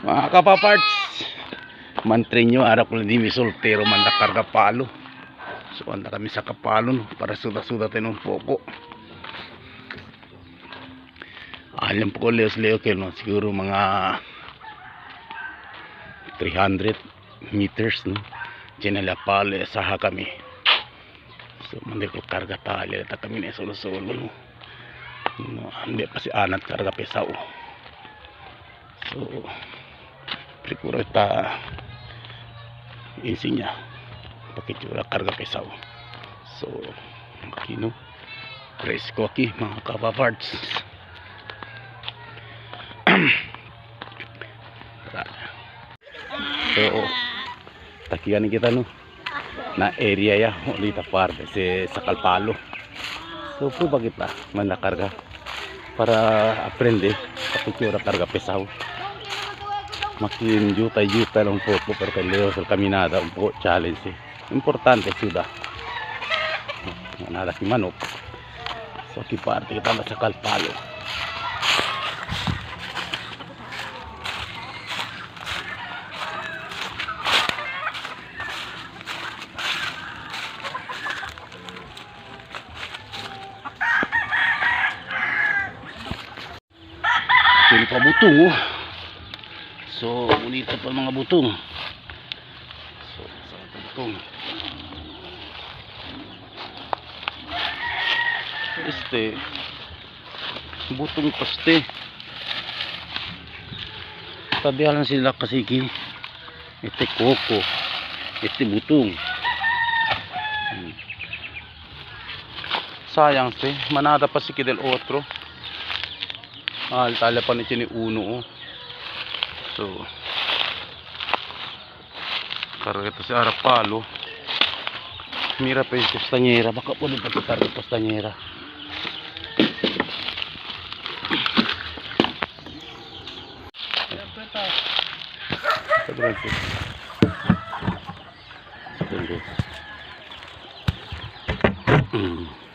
Mga kapaparts, mantrenyo ara ko di mi soltero man karga palo. So anda kami sa kapalo no, para suda-suda tayo ng poko. Alam po ko leos-leo kayo no, siguro mga 300 meters no. Diyan palo saha kami. So mandi ko karga tali ta kami na solo-solo no. No, hindi pa si anat karga pesaw. So procura ita insinya pakitsura karga pesaw. So kino presko aki mga kapaparts. So takian kita no na area ya ulita parte sa Kalpalo. So po kita man nakarga para aprende pakitsura karga pesaw. Makin jutay-jutay lang po pero kay Leo sa caminada un poco challenge eh. Importante suda nada si manok. So aquí parte kita sa Kalpalo. Sino pa butong oh. So bonito pa mga butong. So sa butong. Este butong paste. Tabihan sila kasiki. Este coco. Este butong. Sayang si manada pa si del otro. Ah, tala pa ni chini uno oh. So karga ito si Arapalo. Mira pa yung kostanyera. Baka pwede pa ito karga kostanyera.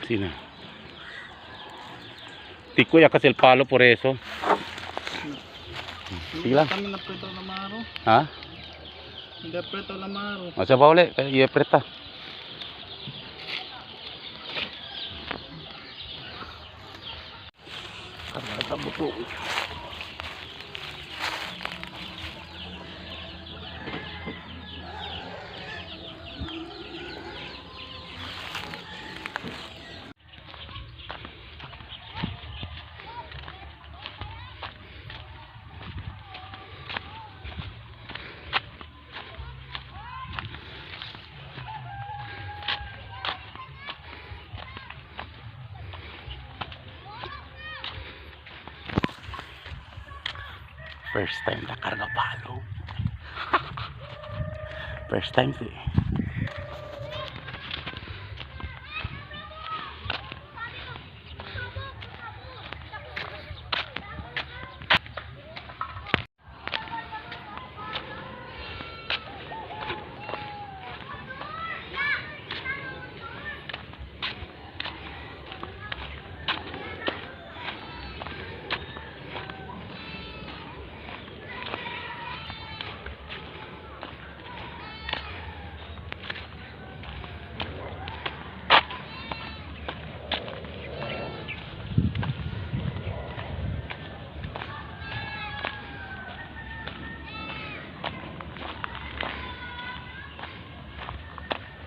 Sina. Tico ya kasi el palo por eso. Sige lang. Kami napreto la mano. Ha? Hindi apreto la mano. O siya pa ulit, i-apreta. Karga buto. First time na karga palo. First time sih.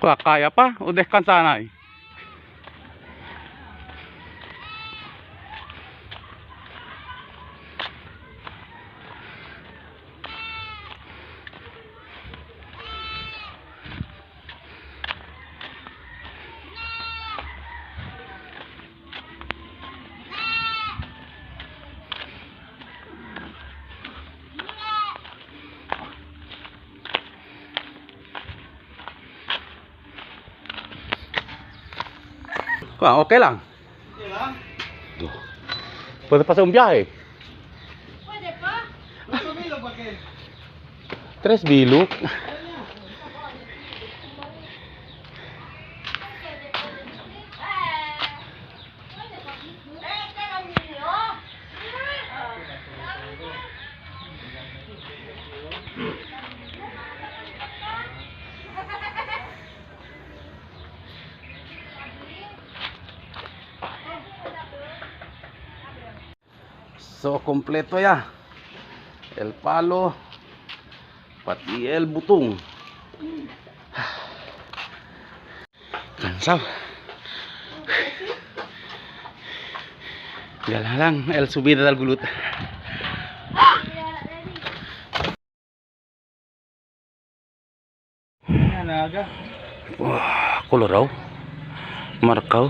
Kaya pa o descansa na eh. Ah, okay lang. Okay lang. Pwede pa sa biyahe. Pwede pa. 3 bilog. So, kompleto ya. El palo, pati el butong. Kansaw. Gala lang, el subida del gulut. Naga. Wah, koloraw. Markaw.